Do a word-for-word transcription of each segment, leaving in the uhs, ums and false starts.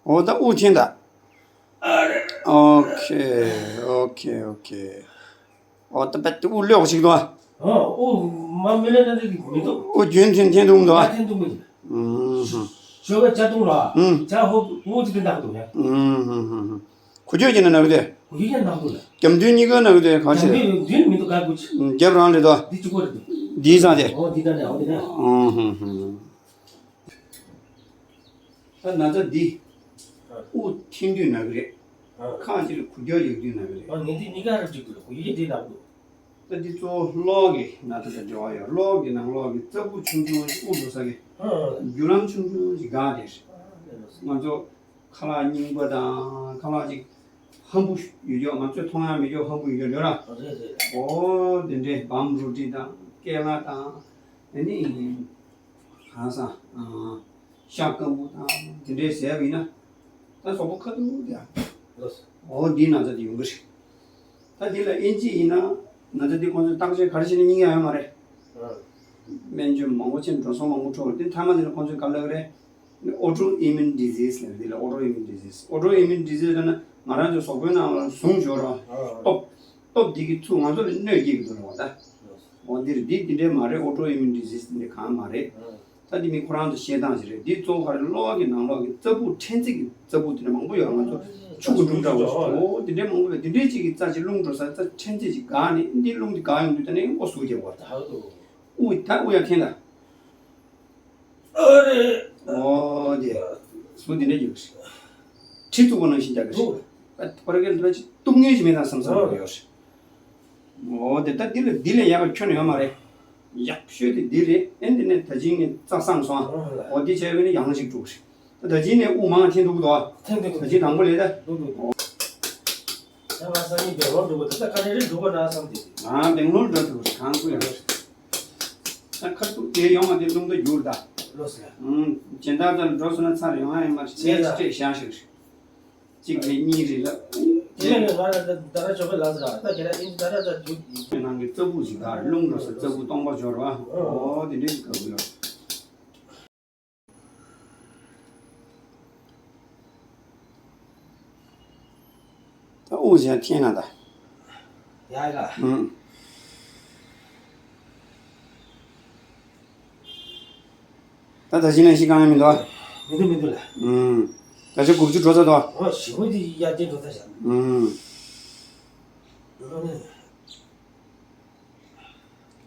འོ་ད་དབུགས་འཐེན་ད། ཨོ་ཁེ། ཨོ་ཁེ། ཨོ་ཁེ། འོ་ད་པད་དབུགས་ལོག་ཅིག་འདུག་ཨ། ཨོ་དབུགས་མ་མི་ལེན་ན་འདི་མི་འདུག་དབུགས་རྒྱུན་འཐེན་འཐེན་འདུག་འདུག་ཨ། འཐེན་འདུག་མི་འདུག་ཨུམ་ཧུམ། ཞོགས་པ་ཇ་འཐུང་ར། ཨུམ། ཇ་ཧོབ་དབུགས་ཅིག་འཐེན་ད་འདུག་ཡ། ཨུམ་ཧུམ་ཧུམ་ཧུམ། ཁུ་ཁྱོད་ཀྱི་ན་ནག་དེ། ཁུ་ཁྱོད་ཀྱི་ནག་འདུག་ལ། རྒྱབ་མདུན་གཉིས་ཀ་ནག་དེ་ག་ཞིག་རེད། རྒྱབ་མདུན་མི་འདུག་ག་ཁུ་ཁྱོད། རྒྱབ་རང་རེད་དོ། འདི་གཅིག་པོ་རེད་འདུག་འདིའི་ས་དེ། ཨོ་འདི་ད་ནས་ཨོ་འདི་ན། ཨུམ་ཧུམ་ཧུམ། ད་ན་ཚ་འདི། དབུགས་འཐེན་དུས་ན་གི་རེད། ཁ་ཅིག་ལ་ཁུ་རྒྱག་ཡག་དུས་ན་གི་རེད། ཨ་ངས་འདི་གཉིས་ཀ་རེ་གཅིག་འདུག་ལ་ཁུ་ཡི་འདི་ནག་འདུག་ད་འདི་གཙོ་བོ་གློག་གི་ན་ཚ་དང་འབྲེལ་བ་ཡོད། གློག་གི་ནང་ལོགས་ཀྱི་རྩ་བུ་ཆུང་ཆུང་ཞིག་དབུགས་འགྲོ་ས་གི་ཨ་ཨ་བརྒྱུད་རམ་ཆུང་ཆུང་ཞིག་འགག་དེ་རེད། ཨ་ཨ་ང་ཚོ་ཁ་ལག་རྙིང་པ་དང་ཁ་ལག་ཅིག་ཧམ་བུ་ཡོད་ཀྱོག་ང་ཚོས་མཐོང་ཡ་མེད་ཀྱོག་ཧམ་བུ་ཡོད་ཀྱོག་ལོས་ར། རེད་རེད། ཨོ་དེ་འདྲའི་བམ་རུ་ཏི་དང་ཀེ་ལ་དང་ཨ་ནི། གང་ཟག་ཤ་སྐམ་པོ་དང་དེ་འདྲའི་ཟས་པ་ཡིན་ན། ད་གཟུགས་པོ་ཁ་ཐུག་དེ་ཨ། ལོས། འོ་འདི་ན་ཚ་དེ་ཡོང་གི་རེད། ད་འདི་ལ་ཨིན་ཇི་ཡིན་ན་ན་ཚ་འདི་ཁོང་ཚོས་བརྟག་དཔྱད་ག་རེ་བྱས་ནས་རྙེད་ཡ་ཡོད་མ་རེད། ཨ། སྨན་བཅོས་མང་པོ་བྱས་འགྲོ་སོང་མང་པོ་འཕྲོག་རེད། དེ་མཐའ་མ་དེ་ལ་ཁོང་ཚོས་ག་ལབ་རེད། Autoimmune disease ལབ་འདི་ལ་autoimmune disease། Autoimmune disease ལབ་ན་ང་རང་ཚོ་གཟུགས་པོའི་ནང་ལ་ཟུངས་འབྱོར་བ། ཨ། སྟོབས། སྟོབས་འདི་གི་ཚུར་ང་ཚོ་ལ་གནོད་སྐྱེལ་གི་འདུག་ལབ་པ་ད། འོ་འདིར་འདི་འདི་འདྲའི་མ་རེད། Autoimmune disease འདི་གང་མ་རེད། ད་འདི་མི་ཁོ་རང་ཚོ་བཤད་སྟངས་ཤིག་རེད། འདི་གཙོ་བོ་ག་རེ་གློ་བ་གི་ནང་ལོགས་ཀྱི་རྩ་བུ་ཕྲན་ཚེགས་ཀྱི་རྩ་བུ་དེ་འདྲ་མང་པོ་ཡོད། ང་ཚོ་ཆུ་གི་འབྲུ་འདྲ་བོ་ཞིག་འོ་འདི་འདྲའི་མང་པོ་ཡོད། འདི་འདྲའི་ཅིག་གི་རྩ་ཅིག་རླུང་འགྲོ་ས་རྩ་ཕྲན་ཚེགས་ཅིག་འགག་ནས་འདི་རླུང་འདི་འགག་ཡོང་དུས་ད་ནས་ཨོ་ཟུག་རྒྱབ་པ་རེད། དབུགས་ད་དབུགས་ཡར་འཐེན་ད། ཨོ་རེད། ཨོ་དེ། ཟུག་འདི་འདྲ་རྒྱབ་ཀྱི་རེད། གྲི་བཙུགས་པ་ནང་བཞིན་རྒྱག་གི་རེད། ཨོ། ད་ཕ་ར་གེ་འདི་འདྲ་ཅིག་གཏུབ་མཁན་ཞིག་མེད་དང་བསམ་བསམ་ཨོ། ཡོད་རེད། འོ་དེ་ད་འདི་ལ་འདི་ལས་ཡག་པ་ཁྱོན་ནས་ཡོད་མ་རེད། ཡག་ཤོས་དེ་འདི་རེད། ཨེ་འདི་ནས་ད་ཅིང་ནས་རྩ་སངས་སོང་ཨ། འོ་ལ། འོ་འདི་བྱས་པས་ནི་ཡང་ཞིག་འགྲོ་གི་རེད། ད་ད་ཅིང་ནས་དབུགས་མང་འཐེན་ཐུབ་ཀྱི་འདུག་ཨ། འཐེན་འཐེན་ཐུབ། ད་ཅིང་དང་པོ་ལས་ད། འདུག་འདུག་འདུག་ད་ང་སང་ཉིན་སྦེང་ལོར་འགྲོ་གི་འདུག་ད་ད་ག་རེ་རེ་འགྲོ་གི་ན་བསམ་དེ། ང་སྦེང་ལོར་འགྲོ་ཐུབ་རེད། གང་ཁུ་ཡོད་རེད། ད་ཁ་ཐུག་དེ་ཡོང་བ་དེ་རླུང་རྟ་བསྒྱུར་ད། ལོས་ལ། ཨུམ། སྦྱིན་བདག་དང་འགྲོ་སོང་ན་ཚར་ཡོང་ཨ་ཡིན་མ་རེད། ཚེ་ལ་སྤྲད་བཞག་ཞིག་རེད། གཅིག་རེད་གཉིས་རེད་ལ། དེ་ནས་ང་ལ་ད་ད་ལྟ་ཞོགས་པ་ལངས་ཟེར་ད་ཁྱེད་རང་ཨིན་ད་ར་ད་རྒྱུགས་ཡིན། ནང་གི་རྩ་བུ་ཞིག་ག་རླུང་འགྲོ་ས་རྩ་བུ་སྟོང་པ་འབྱོར་བ། ཨོ་དེ་འདྲའི་ཞིག་ག་བུ་ཡོད། ད་དབུགས་ཅན་འཐེན་ན་ད། ཡ་ཡ། ཨུམ། ད་ད་ཅི་ནས་ཤི་གང་ཡང་མི་འདུག་ཨ། མི་འདུག་མི་འདུག་ལ། ཨུམ། ད་ཆ་དགུ་བཅུ་འགྲོ་ཚར་འདུག་ཨ། ཨོ་ཞི་བོ་འདི་ཡར་རྒྱས་འགྲོ་ཚར་བཞག་ཨུམ། ཨོ་ནི།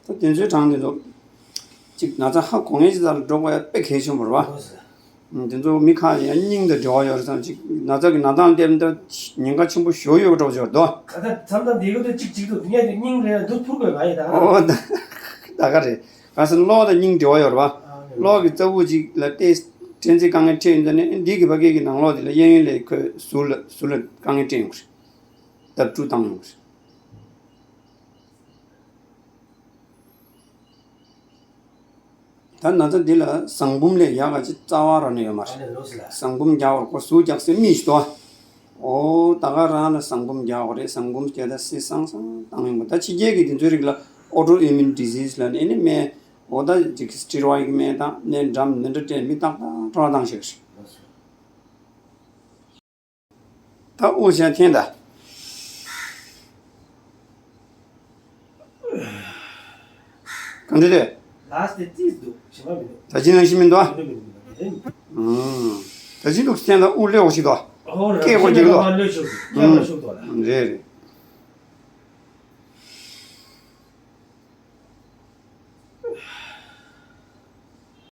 ད་དེ་ཚོའི་གྲངས་དེ་ཚོ། གཅིག་ན་ཚ་ཧ་གོ་མཁན་ཅིག་ལ་འགྲོ་དགོས་ཡ་དཔེ་གལ་ཆེན་པོ་རེད་བ། ཨོ་ཟེར། དེ་ཚོ་མི་ཁ་ཡང་སྙིང་དང་འབྲེལ་བ་ཡོད་རེད་བསམ། གཅིག་ན་ཚ་གི་ན་ཚ་སྟེར་ན་ཉེན་ཁ་ཆེན་པོ་ཞེ་པོ་ཡོད་པ་འདྲ་པོ་ཅིག་རེད་དོ། ད་ལྟ་མཚམས་མཚམས་དེ་གོ་ད་གཅིག་གཅིག་ཏུ་དེ་ནས་དེ་སྙིང་རེད་འདུག་འཕུར་དགོས་ག་ཡིན་ད། ཨོ་ད་ད་ག་རེད། ག་ས་གློག་དང་སྙིང་འབྲེལ་བ་ཡོད་རེད་བ། ཨ་ནི། གློག་གི་རྩ་བུ་གཅིག་ལ་ཏོག་ཙམ་ཕྲན་ཚེགས་དཀའ་ངལ་འཕྲད་ཡོང་དུས་ནས་འདི་གི་ཕ་གི་གི་ནང་ལོགས་དེ་ལ་གཡས་གཡོན་ལ་ཁོས་ཟུར་ལ་ཟུར་ལ་དཀའ་ངལ་འཕྲད་ཡོང་གི་རེད། ལྡབ་དཀྲུག་བཏང་ཡོང་གི་རེད། ད་ན་ཚ་འདི་ལ་ཟངས་བུམ་ལས་ཡག་ག་ཅིག་རྩ་བ་རང་ནས་ཡོད་མ་རེད། ཨ་ལས་ལོས་ལ། ཟངས་བུམ་རྒྱག་པར་ཁོ་ཟུག་རྒྱག་སའི་མི་ཞིག་འདུག་ཨ། འོ་ད་ག་རང་ལ་ཟངས་བུམ་རྒྱག་པ་རེད། ཟངས་བུམ་རྒྱག་ད་སི་སང་སང་བཏང་ཡོང་གི། ད་ཕྱི་རྒྱལ་གྱི་དེ་ཚོའི་རིགས་ལ་autoimmune disease ལབ་ནས་ཨེ་ནི་སྨན་འོ་ད་ཅིག་སི་ཊི་རོ་ཡིཌ་སྨན་དང་སྨན་འགྲམ་འདི་འདྲ་སྤྲད་མི་ཏག་ཏག་འཕྲོ་བརླག་བཏང་ཤག་ཤག་ད་དབུགས་ཅན་འཐེན་ད། གང་འདྲ་རེད། ལགས་ཏེ་ཏིས་འདུག་ཞིམ་པ་མི་འདུག་ད་ཅི་ནང་བཞིན་མི་འདུག་ཨ། མི་འདུག་མི་འདུག་མི་འདུག་ཨུམ། ད་ཅི་འདུག་འཐེན་ད་དབུགས་ལེགས་པོ་ཞིག་འདུག་ཨ། ཨོ་ར་སྐད་ཀོ་ཞིམ་ཅིག་འདུག་པ་ལོས་ཤུགས་སྐད་ཀོ་ཤུགས་འདུག་ལ། རེད་རེད།